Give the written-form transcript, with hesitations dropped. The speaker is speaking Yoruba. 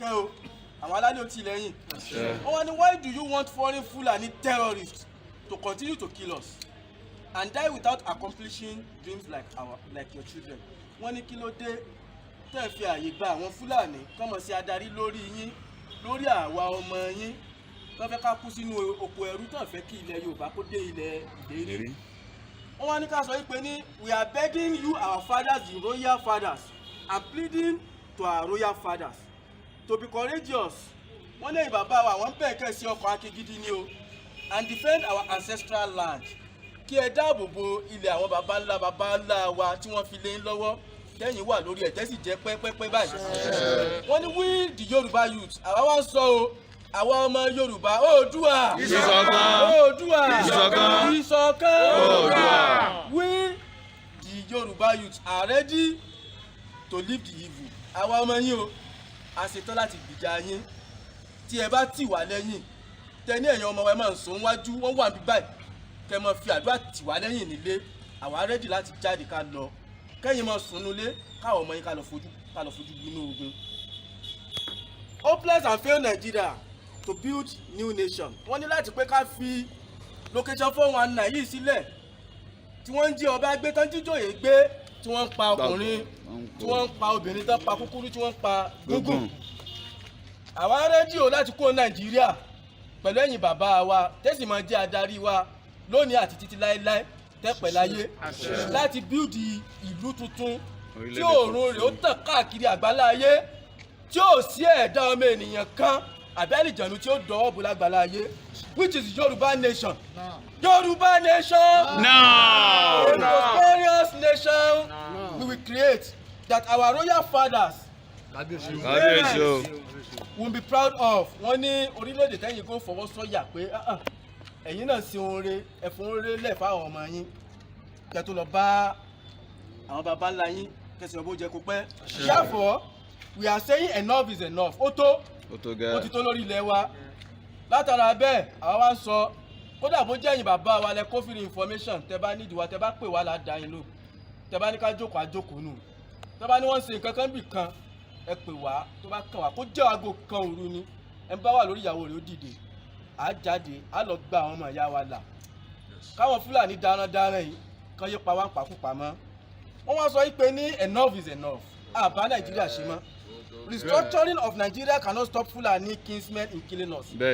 Dákẹ́ o, àwọn alálẹ̀ ò tí ì lẹ́yìn. Wọ́n wá ní, "Why do you want foreign Fulani terrorists to continue to kill us and die without accomplishing dreams like your children?" Wọ́n ní kí ló dé tẹ́ ẹ fi àyè gba àwọn Fúlàní kọ́mọ sí adarí lórí yín, lórí àwa ọmọ yín, tó fẹ́ ká kú sínú oko ẹrú, tó fẹ́ kí ilẹ̀ Yorùbá kó dé ilẹ̀ ìlérí? Wọ́n wá ní ká sọ wípé ní, "We are begging you, our fathers, the royal fathers, and pleading to our royal fathers to be courageous." Wọ́n ní bàbá wa, àwọn ń bẹ̀ kẹ́ sí ọkọ̀ akígídí ni o, "and defend our ancestral land," kí ẹ dáàbò bo ilẹ̀ àwọn baba ńlá baba ńlá wa tí wọ́n fi lé ń lọ́wọ́, tẹ́yìn wà lórí ẹ̀, tẹ́sí jẹ́ pẹ́pẹ́pẹ́ báyìí. Wọ́n ní, "We, the Yorùbá youth," àwa wá ń sọ o, àwa ọmọ Yorùbá, Oòduà! Ìṣọ̀kan! Oòduà! Ìṣọ̀kan! Ìṣọ̀kan! Oòduà! "We, the Yorùbá youth, are ready to leave the evil." Àwa ọmọ yín o, a ṣetán láti gbìjà yín tí ẹ bá tì wá lẹ́yìn. Tẹ ní ẹ̀yin ọmọ wa, ẹ máa ń sọ wájú, wọ́n wà níbí báyìí, kẹ máa fi àdúrà tì wá lẹ́yìn nílé. Àwa ready láti jáde ká lọ, kẹ́yìn máa sùn nulẹ̀, káwọn ọmọ yín ká lọ fojú gbiná ogun. Hopeless and failed Nigeria to build new nation. Wọ́n ní láti pé ká fi location 419 yìí sílẹ̀, tí wọ́n ń jí ọba gbé tán, jíjòyè gbé, tí wọ́n ń pa ọkùnrin, tí wọ́n ń pa obìnrin, tán pa kúkúrú, tí wọ́n ń pa gúngùn. Àwa ready láti kó Nàìjíríà pẹ̀lú ẹ̀yin bàbá wa, tẹ́sí máa jẹ́ adarí wa lónìí àti títí láéláé, tẹ́pẹ̀ láyé, láti build ìlú tuntun tí òòrùn rẹ̀ ó tàn káàkiri àgbálá ayé, tí ò sí ẹ̀dá ọmọ ènìyàn kan àbí àlìjànú tí ó dọwọ́ bò lágbàlá ayé, which is Yorùbá nation. Yorùbá nation. Now! A prosperous nation we will create that our royal fathers Kábíyèsí o. will be proud of. Wọ́n ní orílẹ̀-èdè tẹ́yìn kó fọwọ́ sọ̀yà pé, "Ah, ah, ẹ̀yin náà ṣe oore, ẹ̀fọn oore lẹ̀ fáwọn ọmọ yín kẹ́ tó lọ bá àwọn baba ńlá yín kẹsì ọbọ̀ jẹ kó pẹ́." Therefore, we are saying enough is enough. Ó tó. Ó tó Ó gẹ́. ti tó lórí ilẹ̀ wa. Látara bẹ́ẹ̀, àwa wá ń sọ, kódà bó jẹ́ ẹ̀yin bàbá wa lẹ kófìrí information, tẹ bá nídìí wa, tẹ bá pè wá, là á dá yín lò. Tẹ bá ní ká jókòó, á jókòó nù. Tẹ bá ní wọ́n ń ṣe nǹkan kan bì kan, ẹ pè wá. Tó bá kàn wá, kó jẹ́ aago 1 òru ni, ẹ ń bá wà lórí ìyàwó rẹ̀, ó dìde, á jáde, á lọ gba àwọn ọmọ ìyá wa là, káwọn Fúlàní darandaran yìí kan yé pa wá ń pakúpa mọ́. Wọ́n wá sọ yìí pé ní enough is enough, àbá Nàìjíríà ṣe mọ́. Restructuring of Nigeria cannot stop Fulani kinsmen in killing us. Bẹ́ẹ̀.